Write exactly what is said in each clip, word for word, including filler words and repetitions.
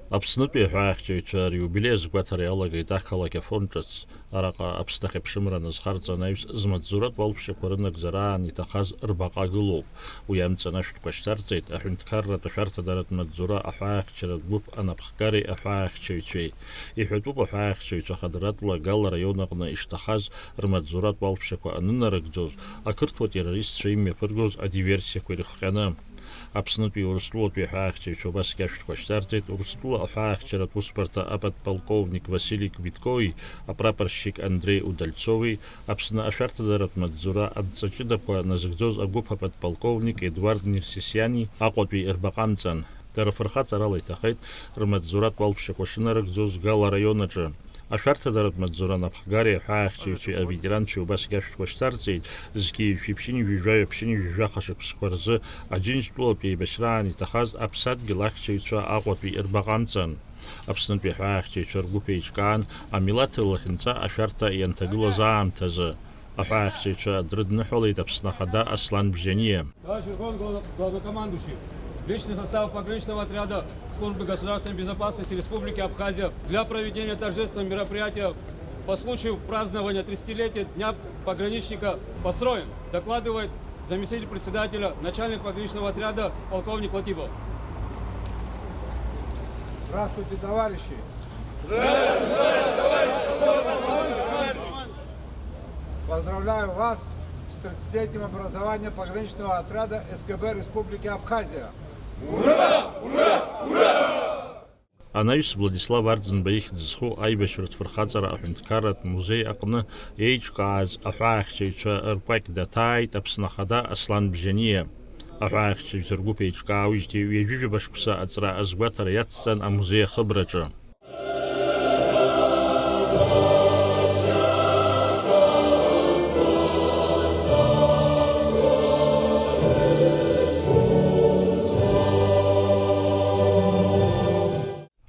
Аԥснытәи аҳәаахьчаҩцәа риубилеи азгәаҭара иалагеит ақалақь Афон ҿыц. Араҟа Аԥсны ахьыԥшымра аназхарҵа анаҩс змаҵзуратә уалԥшьақәа рынагӡара аан иҭахаз рбаҟа гылоуп. Уи амҵан ашәҭқәа шьҭарҵеит аҳәынҭқарратә ашәарҭадаратә маҵзура аҳәаахьчаратә гәыԥ анапхгареи аҳәаахьчаҩцәеи. Иҳәатәуп аҳәаахьчаҩцәа хадаратәла Гала араион аҟны ишҭахаз рмаҵзуратә уалԥшьақәа анынарыгӡоз, ақырҭуа террористцәа имҩаԥыргоз адиверсиақәа ирыхҟьаны. Аԥснытәи Урыстәылатәи аҳәаахьчаҩцәа убасгьы ашәҭқәа шьҭарҵеит Урыстәыла аҳәаахьчаратә усбарҭа аподполковник Василий Квиткои апрапорщик Андреи Удальцови, Аԥсны ашәарҭадаратә маҵзура адҵа ҷыдақәа назыгӡоз агәыԥ аподполковник Едуард Нерсесиани Аҟәатәи рбаҟа амҵан. Дара фырхаҵарала иҭахеит рмаҵзуратә уалԥшьақәа шынарыгӡоз Гала араион аҿы. Ашәарҭадаратә маҵзура анапхгареи аҳәаахьчаҩцәеи аветеранцәеи убасгьы ашәҭқәа шьҭарҵеит, зқьи жәшәи ԥшьынҩажәи жәаҩа ԥшьынҩажәи жәаха шықәсқәа рзы Аџьынџьтәылатәи еибашьраан иҭахаз аԥсадгьыл ахьчаҩцәа Аҟәатәи рбаҟа амҵан. Аԥснытәи аҳәаахьчаҩцәа ргәыԥ еиҿкаан, амилаҭ лахьынҵа ашәарҭа ианҭагылаз аамҭазы. Аҳәаахьчаҩцәа дрыдныҳәалеит Аԥсны Ахада Аслан Бжьаниа. Товарищ Верховный Главно-, Главнокомандующий, личный состав пограничного отряда Службы государственной безопасности Республики Абхазия для проведения торжественного мероприятия по случаю празднования тридцатилетия Дня пограничника построен, докладывает заместитель председателя, начальник пограничного отряда полковник Латипов. Здравствуйте, товарищи! Поздравляю вас с тридцатилетием образования пограничного отряда СГБ Республики Абхазия! Анаҩс Владислав Арӡынба ихьӡ зху аибашьратә фырхаҵара аҳәынҭқарратә музеи аҟны еиҿкааз аҳәаахьчаҩцәа ркәакь даҭааит Аԥсны Ахада Аслан Бжьаниа. Аҳәаахьчаҩцәа ргәыԥ еиҿкаауижьҭеи ҩажәижәаба шықәса аҵра азгәаҭара иацҵан амузеи ахыбраҿы.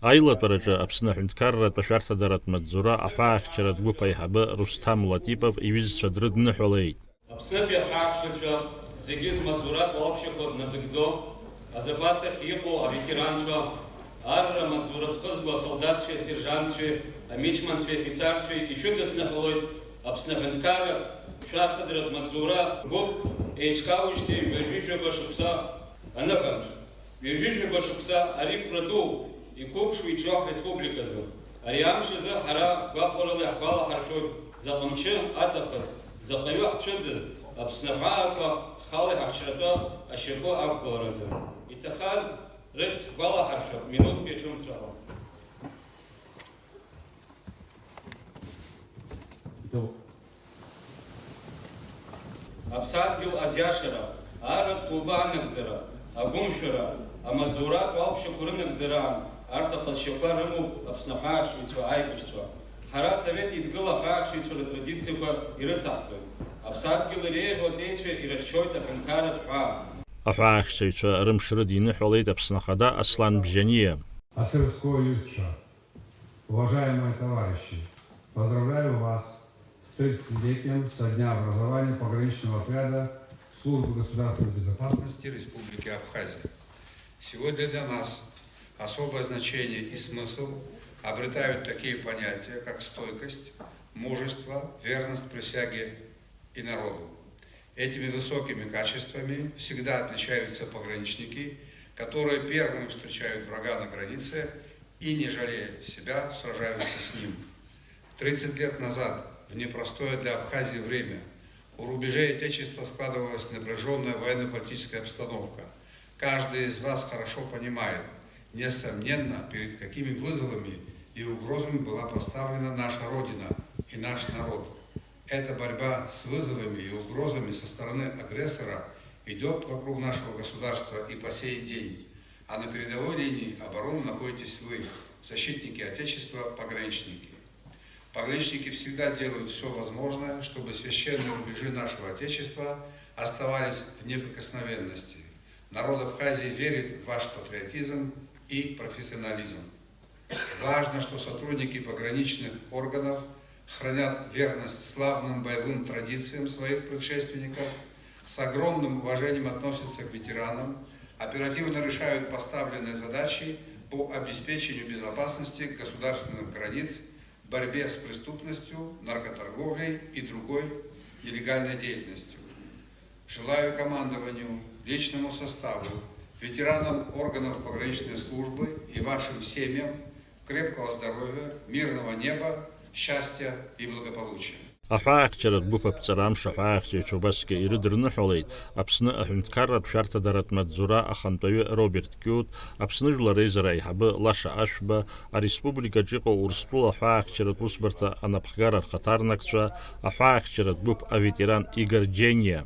Аилатәараҿы Аԥсны аҳәынҭқарратә ашәарҭадаратә маҵзура аҳәаахьчаратә гәыԥ аиҳабы Русҭам Латипов иҩызцәа дрыдныҳәалеит. Аԥснытәи аҳәаахьчаҩцәа зегьы змаҵзуратә уалԥшьақәа дназыгӡо, азапас ахь иҟоу аветеранцәа, арра амаҵзура зхызго асолдаҭцәеи асержантцәеи, амичманцәеи афицарцәеи ишәыдысныҳәалоит Аԥсны аҳәынҭқарратә шәарҭадаратә маҵзура гәыԥ еиҿкаауижьҭеи ҩажәижәаба шықәса аныҳәамш. Ҩажәижәаба шықәса ари қәра дууп, иқәыԥшу иҿио ҳреспубликазы. Ари амш азы ҳара гәахәарыла иаҳгәалаҳаршәоит, заҟа мчы аҭахыз, заҟаҩы ҳцәыӡыз, Аԥсны аҳәаақәа ҳхала иҳахьчаратәы ашьапы ақәгыларазы. Иҭахаз рыхьӡ ҳгәалаҳаршәап минуҭк ҩаҽымҭрала. Иҭоуп. Аԥсадгьыл азиашара, арратә ҭоуба анагӡара, агәымшәара, амаҵзуратә уалԥшьақәа рынагӡараан арҭ аҟазшьақәа рымоуп Аԥсны аҳәаахьчаҩцәа аибашьцәа. Ҳара Асовет Еидгыла аҳәаахьчаҩцәа рытрадициақәа ирыцаҳҵоит. Аԥсадгьыл иреиӷьу аҵеицәа ирыхьчоит аҳәынҭқарратә ҳәаа. Аҳәаахьчаҩцәа рымш рыдиныҳәалеит Аԥсны Ахада Аслан Бжьаниа. Аҭырқәа уаҩызцәа. Уважаемые товарищи, поздравляю вас с тридцатилетием со дня образования пограничного отряда Службы государственной безопасности Республики Абхазия. Сегодня для нас особое значение и смысл обретают такие понятия, как стойкость, мужество, верность присяге и народу. Этими высокими качествами всегда отличаются пограничники, которые первыми встречают врага на границе и, не жалея себя, сражаются с ним. Тридцать лет назад, в непростое для Абхазии время, у рубежей Отечества складывалась напряжённая военно-политическая обстановка. Каждый из вас хорошо понимает, несомненно, перед какими вызовами и угрозами была поставлена наша Родина и наш народ. Эта борьба с вызовами и угрозами со стороны агрессора идёт вокруг нашего государства и по сей день. А на передовой линии обороны находитесь вы, защитники Отечества, пограничники. Пограничники всегда делают всё возможное, чтобы священные рубежи нашего Отечества оставались в неприкосновенности. Народ Абхазии верит в ваш патриотизм и профессионализм. Важно, что сотрудники пограничных органов хранят верность славным боевым традициям своих предшественников, с огромным уважением относятся к ветеранам, оперативно решают поставленные задачи, по обеспечению безопасности государственных границ, борьбе с преступностью, наркоторговлей и другой нелегальной деятельностью. Желаю командованию, личному составу, ветеранам органов пограничной службы и вашим семьям крепкого здоровья, мирного неба, счастья и благополучия. Аҳәаахьчаратә гәыԥ аԥҵара амш аҳәаахьчаҩцәа убасгьы ирыдырныҳәалеит Аԥсны аҳәынҭқарратә шәарҭадаратә маҵзура ахантәаҩы Роберт Киут, Аԥсны Жәлар Реизара аиҳабы Лаша Ашәба, ареспубликаҿ иҟоу Урыстәыла аҳәаахьчаратә усбарҭа анапхгара рхаҭарнакцәа, аҳәаахьчаратә гәыԥ аветеран Игор Џьениа.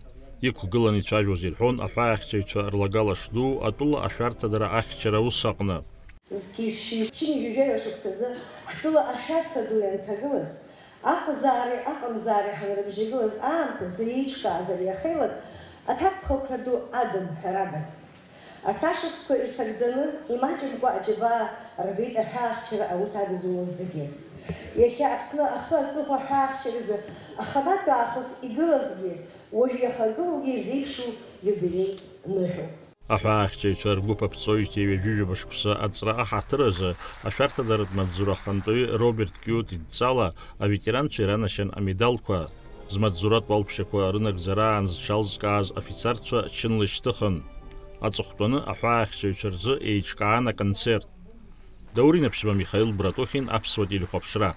Иқәгыланы ицәажәоз ирҳәон аҳәаахьчаҩцәа рлагала шду атәыла ашәарҭадара ахьчара аус аҟны. Зқьи шәи ԥшьынҩажәи жәаҩа шықәсазы ҳтәыла ашәарҭа ду ианҭагылаз, аҟазаареи аҟамзаареи ҳанрыбжьагылаз аамҭазы еиҿкааз ари ахеилак аҭакԥхықәра ду адым, ҳәарада. Арҭ ашықәсқәа ирҭагӡаны, имаҷымкәа аџьабаа рбеит аҳәаахьчара аус адызулоз зегьы. Иахьа Аԥсны ахы аҵыхәа аҳәаахьчаразы аханатә аахыс игылазгьы, уажә иахагылоугьы ирзеиԥшу иубилеи ныҳәоуп. Аҳәаахьчаҩцәа ргәыԥ аԥҵоижьҭеи ҩажәижәаба шықәса аҵра аҳаҭыр азы ашәарҭадаратә маҵзура ахантәаҩы Роберт Киут идҵала аветеранцәа иранашьан амедалқәа, змаҵзуратә уалԥшьақәа рынагӡараан зҽалзкааз афицарцәа чынла ишьҭыхын. Аҵыхәтәаны аҳәаахьчаҩцәа рзы еиҿкаан аконцерт. Даур Инаԥшьба, Михаил Братухин, Аԥсуа телехәаԥшра.